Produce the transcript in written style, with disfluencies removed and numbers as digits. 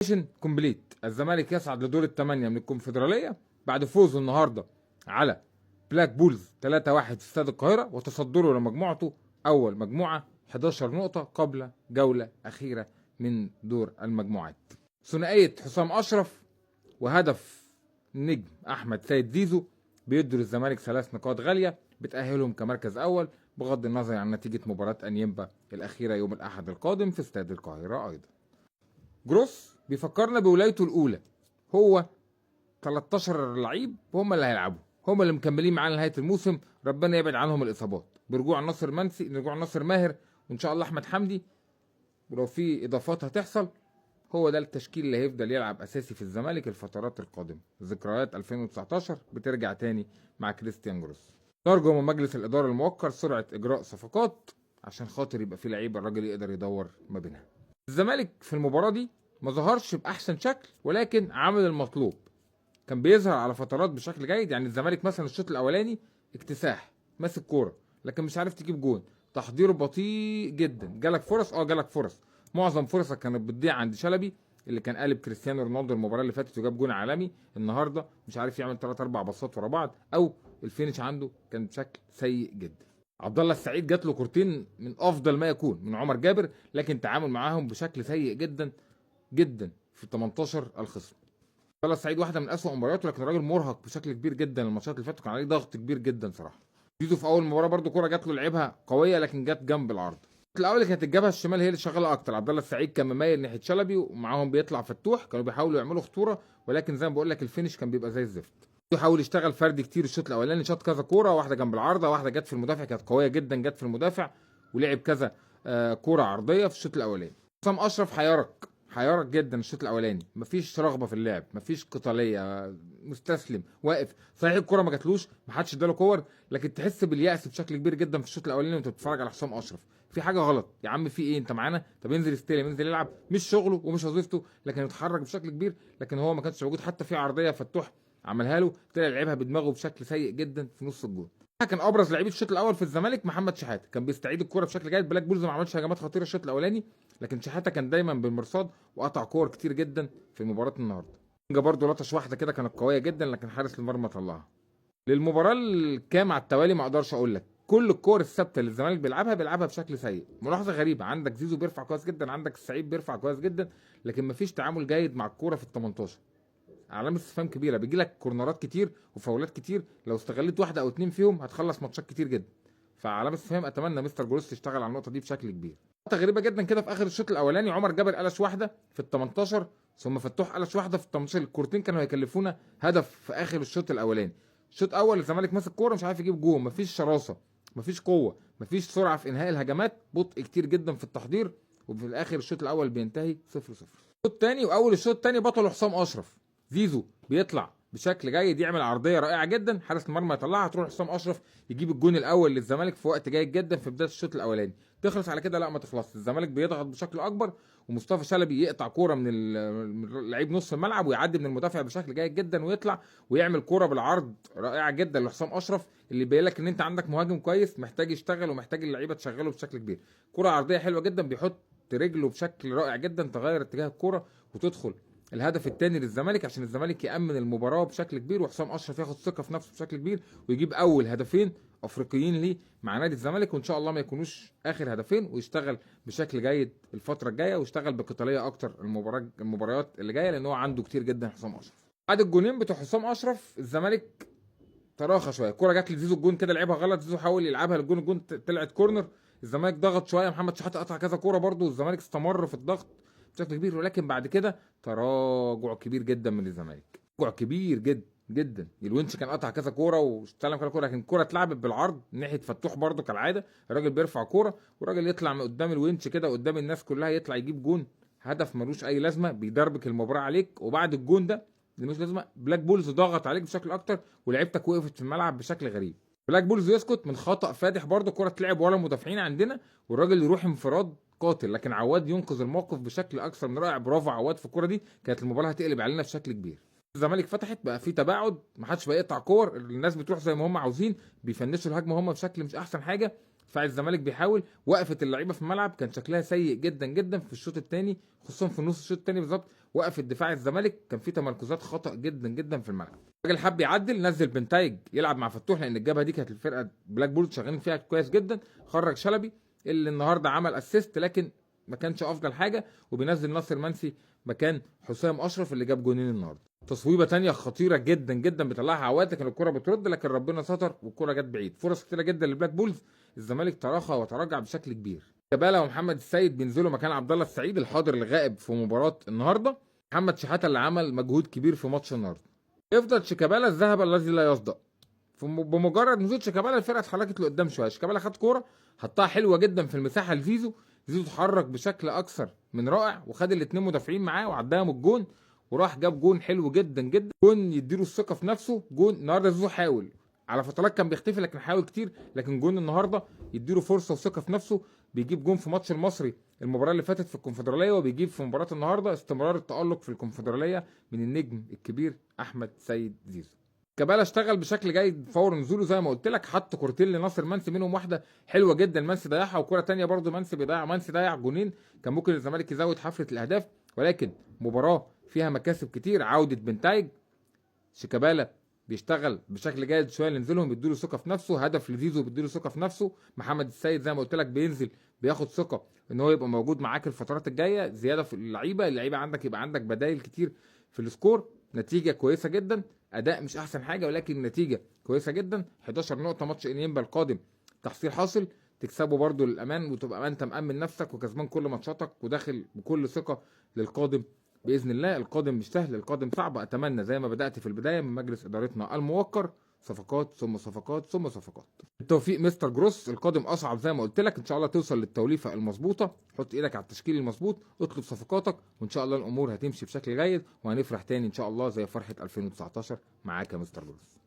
mission complete. الزمالك يصعد لدور الثمانية من الكونفدرالية بعد فوزه النهارده على بلاك بولز 3-1 في استاد القاهرة وتصدره لمجموعته أول مجموعة 11 نقطة قبل جولة أخيرة من دور المجموعات. ثنائية حسام أشرف وهدف النجم أحمد سيد زيزو بيدوا للزمالك 3 نقاط غالية بتأهلهم كمركز أول بغض النظر عن نتيجة مباراة أنيمبا الأخيرة يوم الأحد القادم في استاد القاهرة. أيضا جروس بيفكرنا بولايته الأولى، هو 13 لعيب هم اللي هيلعبوا، هم اللي مكملين معانا لنهاية الموسم، ربنا يبعد عنهم الإصابات. برجوع ناصر منسي، رجوع ناصر ماهر، وإن شاء الله أحمد حمدي، ولو في إضافات هتحصل. هو ده التشكيل اللي هيفضل يلعب أساسي في الزمالك الفترات القادمة. ذكريات 2019 بترجع تاني مع كريستيان جروس. نرجو من مجلس الإدارة الموقر سرعة إجراء صفقات عشان خاطر يبقى في لعيبة الراجل يقدر يدور ما بينها. الزمالك في المباراة دي ما ظهرش بأحسن شكل، ولكن عمل المطلوب. كان بيظهر على فترات بشكل جيد، يعني الزمالك مثلا الشوط الأولاني اكتساح، ماسك كورة لكن مش عارف تجيب جون، تحضيره بطيء جدا، جالك فرص، جالك فرص، معظم فرصك كانت بتضيع عند شلبي اللي كان قالب كريستيانو رونالدو المباراة اللي فاتت وجاب جون عالمي. النهارده مش عارف يعمل 3-4 باصات ورا بعض، او ال finish عنده كان بشكل سيء جدا. عبد الله السعيد جات له كورتين من افضل ما يكون من عمر جابر، لكن تعامل معاهم بشكل سيء جدا جدا في 18 الخصم. عبد الله السعيد واحدة من اسوأ مبارياته، لكن الراجل مرهق بشكل كبير جدا. الماتشات اللي فاتت كان عليه ضغط كبير جدا صراحة. زيزو في اول مباراة برده كورة جات له لعبها قوية لكن جت جنب العرض. الاول كانت الجبهة الشمال هي اللي شغالة اكتر، عبد الله السعيد كان مميل ناحية شلبي ومعاهم بيطلع فتوح، كانوا بيحاولوا يعملوا خطورة، ولكن زي ما بقول لك ال finish كان بيبقى زي الزفت. يحاول يشتغل فردي كتير الشوط الاولاني، شاط كذا كورة، واحدة جنب العارضة، واحدة جت في المدافع كانت قوية جدا، جت في المدافع ولعب كذا كورة عرضية في الشوط الاولاني. حسام اشرف حيرك جدا الشوط الاولاني، مفيش رغبة في اللعب، مفيش قتالية، مستسلم واقف. صحيح الكورة ما جاتلوش، ما حدش اداله كور، لكن تحس باليأس بشكل كبير جدا في الشوط الاولاني وانت بتتفرج على حسام اشرف. في حاجة غلط يا عم، في ايه؟ انت معانا؟ طب انزل استلم، انزل العب، مش شغله ومش وظيفته، لكن يتحرك بشكل كبير، لكن هو ما كانش موجود. حتى في عرضية فتوح عملها له طلع لعبها بدماغه بشكل سيء جدا في نص الجون. كان ابرز لعيبة الشوط الاول في الزمالك محمد شحاته، كان بيستعيد الكورة بشكل جيد. بلاك بولز ما عملش هجمات خطيرة الشوط الاولاني، لكن شحاته كان دايما بالمرصاد وقطع كور كتير جدا في مباراة النهارده. برضه لطش واحدة كده كانت قوية جدا، لكن حارس المرمى طلعها. للمباراة الكام على التوالي ما اقدرش اقول لك، كل الكور الثابتة اللي الزمالك بيلعبها بشكل سيء. ملاحظة غريبة، عندك زيزو بيرفع كويس جدا، عندك السعيد بيرفع كويس جدا، لكن مفيش تعامل جيد مع الكورة في ال 18. علامة استفهام كبيرة، بيجي لك كورنرات كتير وفاولات كتير، لو استغليت واحدة او اتنين فيهم هتخلص ماتشات كتير جدا. فعلامه استفهام، اتمنى مستر جروس يشتغل على النقطة دي بشكل كبير. نقطة غريبة جدا كده في اخر الشوط الاولاني، عمر جابر قلش واحدة في ال 18، ثم فتوح قلش واحدة في ال 18. الكورتين كانوا هيكلفونا هدف في اخر الشوط الاولاني. الشوط الاول الزمالك ماسك كورة مش عارف يجيب جون، مفيش شراسة، مفيش قوة، مفيش سرعة في انهاء الهجمات، بطء كتير جدا في التحضير، وفي الاخر الشوط الاول بينتهي 0-0. الشوط الثاني واول الشوط الثاني بطل حسام اشرف. زيزو بيطلع بشكل جيد، يعمل عرضية رائعة جدا، حارس المرمى يطلعها، تروح حسام اشرف يجيب الجون الاول للزمالك في وقت جيد جدا في بداية الشوط الاولاني. تخلص على كده؟ لا ما تخلصش، الزمالك بيضغط بشكل اكبر، ومصطفى شلبي يقطع كورة من لعيب نص الملعب ويعدي من المدافع بشكل جيد جدا ويطلع ويعمل كورة بالعرض رائعة جدا لحسام اشرف، اللي بيقول لك ان انت عندك مهاجم كويس محتاج يشتغل ومحتاج اللعيبة تشغله بشكل كبير. كورة عرضية حلوة جدا، بيحط رجله بشكل رائع جدا، تغير اتجاه الكورة وتدخل الهدف الثاني للزمالك عشان الزمالك يأمن المباراة بشكل كبير، وحسام اشرف ياخد ثقة في نفسه بشكل كبير ويجيب اول هدفين افريقيين ليه مع نادي الزمالك، وان شاء الله ما يكونوش اخر هدفين، ويشتغل بشكل جيد الفترة الجاية ويشتغل بقتالية اكتر المباريات اللي جاية، لان هو عنده كتير جدا حسام اشرف. بعد الجونين بتوع حسام اشرف الزمالك تراخى شوية، الكورة جت لزيزو الجون كده لعبها غلط، زيزو حاول يلعبها للجون، الجون طلعت corner، الزمالك ضغط شوية، محمد شحاته قطع كذا كورة برده، والزمالك استمر في الضغط بشكل كبير، ولكن بعد كده تراجع كبير جدا من الزمالك، تراجع كبير جدا جدا. الونش كان قطع كذا كورة واستلم كذا كورة، لكن الكورة اتلعبت بالعرض ناحية فتوح برده كالعادة، الراجل بيرفع كورة والراجل يطلع من قدام الونش كده قدام الناس كلها، يطلع يجيب جون، هدف ملوش اي لازمه، بيدربك المباراة عليك. وبعد الجون ده اللي ملوش لازمه، بلاك بولز ضغط عليك بشكل اكتر ولعيبتك وقفت في الملعب بشكل غريب. بلاك بولز يسكت من خطا فادح برده، كورة اتلعب ورا المدافعين عندنا والراجل يروح انفراد قاتل، لكن عواد ينقذ الموقف بشكل اكثر من رائع. برافو عواد في الكورة دي، كانت المباراة هتقلب علينا بشكل كبير. الزمالك فتحت، بقى في تباعد، ما حدش بقى يقطع كور، الناس بتروح زي ما هم عاوزين، بيفنشوا الهجمة هم بشكل مش احسن حاجة. دفاع الزمالك بيحاول، وقفت اللعيبة في الملعب كان شكلها سيء جدا جدا في الشوط الثاني، خصوصا في نص الشوط الثاني بالظبط. وقفت دفاع الزمالك، كان في تمركزات خطا جدا جدا في الملعب. الراجل حب يعدل، نزل بنتايج يلعب مع فتوح، لان الجبهة دي كانت الفرقة بلاك بولز شغالين فيها كويس جدا. خرج شلبي اللي النهارده عمل assist لكن ما كانش افضل حاجة، وبينزل ناصر منسي مكان حسام اشرف اللي جاب جونين النهارده. تصويبه تانية خطيرة جدا جدا بيطلعها عواد، لكن الكره بترد، لكن ربنا ستر والكره جت بعيد. فرص كتيرة جدا للبلاك بولز، الزمالك تراخى وتراجع بشكل كبير. شيكابالا ومحمد السيد بينزلوا مكان عبد الله السعيد الحاضر الغائب في مباراة النهارده. محمد شحاته اللي عمل مجهود كبير في ماتش النهارده. يفضل شيكابالا الذهب الذي لا يصدأ. بمجرد نزول شيكابالا الفرقة اتحركت لقدام شوية. شيكابالا خد كورة حطها حلوة جدا في المساحة لزيزو، زيزو اتحرك بشكل اكثر من رائع وخد الاثنين مدافعين معاه وعداهم الجون، وراح جاب جون حلو جدا جدا، جون يديله الثقة في نفسه. جون النهارده زيزو حاول على فترات كان بيختفي لكن حاول كتير، لكن جون النهارده يديله فرصة وثقه في نفسه. بيجيب جون في ماتش المصري المباراة اللي فاتت في الكونفدراليه، وبيجيب في مباراة النهارده. استمرار التالق في الكونفدراليه من النجم الكبير احمد سيد زيزو. شيكابالا اشتغل بشكل جيد فور نزوله زي ما قلت لك، حط كورتين لناصر منسي، منهم واحدة حلوة جدا منسي ضيعها، وكره تانية برده منسي بيضيع، منسي ضيع جونين، كان ممكن الزمالك يزود حفلة الاهداف. ولكن مباراة فيها مكاسب كتير، عوده بنتايج، شيكابالا بيشتغل بشكل جيد شوية اللي نزلهم بيديله ثقة في نفسه، هدف لزيزو بيديله ثقة في نفسه. محمد السيد زي ما قلت لك بينزل بياخد ثقة ان هو يبقى موجود معاك الفترات الجاية، زيادة في اللعيبة عندك، يبقى عندك بدايل كتير في ال score. نتيجة كويسة جدا، اداء مش احسن حاجة ولكن نتيجة كويسة جدا. 11 نقطة، ماتش انيمبا القادم تحصيل حاصل، تكسبه برده للامان وتبقى انت مأمن نفسك وكسبان كل ماتشاتك وداخل بكل ثقة للقادم باذن الله. القادم مش سهل، القادم صعب. اتمنى زي ما بدات في البداية من مجلس ادارتنا الموقر صفقات ثم صفقات ثم صفقات. بالتوفيق مستر جروس، القادم اصعب زي ما قلت لك، ان شاء الله توصل للتوليفه المظبوطه، حط ايدك على التشكيل المظبوط، اطلب صفقاتك، وان شاء الله الامور هتمشي بشكل جيد وهنفرح تاني ان شاء الله زي فرحه 2019 معاك يا مستر جروس.